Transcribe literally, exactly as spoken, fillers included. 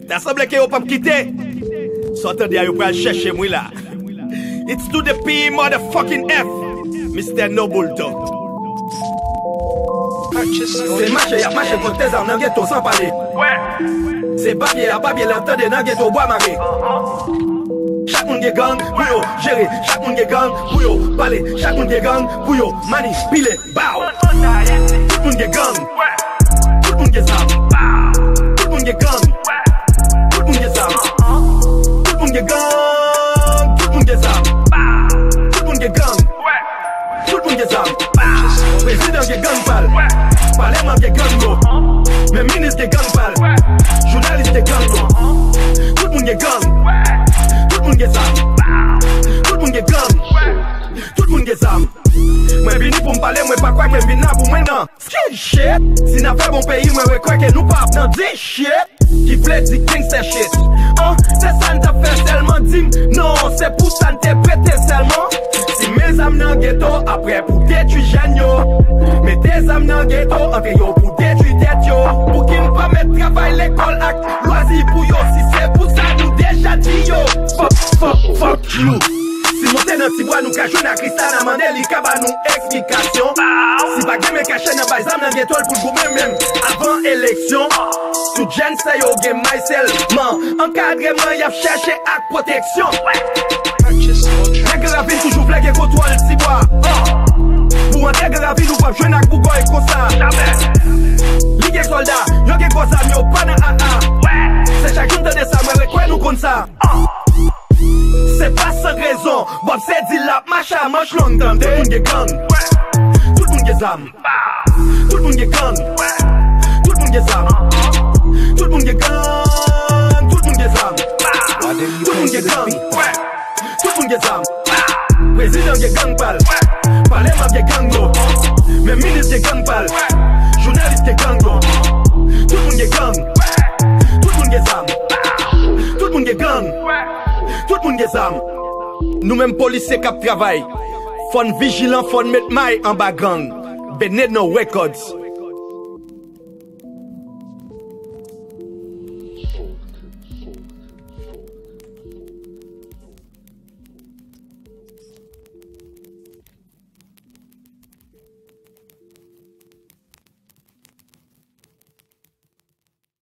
Ta sanble ke yo p ap kite. Sa w tande a, yo pral chèche m wi la. It's to the P motherfucking F, Mister Noble Dog. Se mache y ap mache kont te zam nan geto san pale. Se papye a papye lè w tande nan geto bwa mare. Chak moun gen gang pou yo jere. Chak moun gen gang pou yo pale. Chak moun gen gang pou yo manipile. Bow! Tout moun gen gang. Tout moun gen zam. Tout moun gen gang. Tout moun gen zam. Tout moun gen gang. Tout moun gen zam. Tout moun gen gang. Tout moun gen zam. Prezidan gen gang pa l. Palèman gen gang yo. Men minis gen gang pa l. Jounalis gen gang yo. Tout moun gen gang. Tout moun gen zam. Tout moun gen gang. Tout moun gen zam. Mwen vini pou m pale, mwen pa kwè ke m vin la pou mwen nan. Shit! Si n ap fè bon peyi, mwen rekwè ke nou p ap nan dis shit. Ki vle di gangsta shit. An, se sa n t ap fè sèlman, di m non, se pou sa n te prete sèlman. Si men zam nan geto, aprè pou detwi jèn yo. Mete zam nan geto, antre yo pou detwi tèt yo. Pouki n pa mèt travay lekòl ak lwazi pou yo, si se pou sa nou deja di yo. Fuck, fuck, fuck you. Si monte nan ti bwa nou ka jwenn ak Krista nan mande li ka ba nou eksplikasyon. Si pa gen men kache nan bay zam nan geto l pou l goumen menm avan eleksyon. Tout jèn sè yo gen may sèlman. Ankadreman y ap chèche ak pwoteksyon. Nèg ravin toujou vle gen kontwòl ti bwa. Pou antre gen ravin ou p ap jwenn ak bougòy konsa. Li gen sòlda, yo gen gwo zam, yo pa nan A A. Se chak jou m tande sa, mwen rekwè nou konn sa. Se pa san rezon, Bob se di l ap mache a manch long, tande. Tout moun gen gang. Tout moun gen zam. Tout moun gen gang. Tout moun gen zam. Tout moun gen gang. Tout moun gen zam. Tout moun gen gang. Tout moun gen zam. Prezidan gen gang pa l. Palèman gen gang yo. Men minis gen gang pa l. Jounalis gen gang yo. Tout moun gen gang. Tout moun gen zam. Tout moun gen gang. Tout moun gen zam. Nou menm polisye k ap travay, fò n vijilan, fò n met may anba gang. Veneno Records.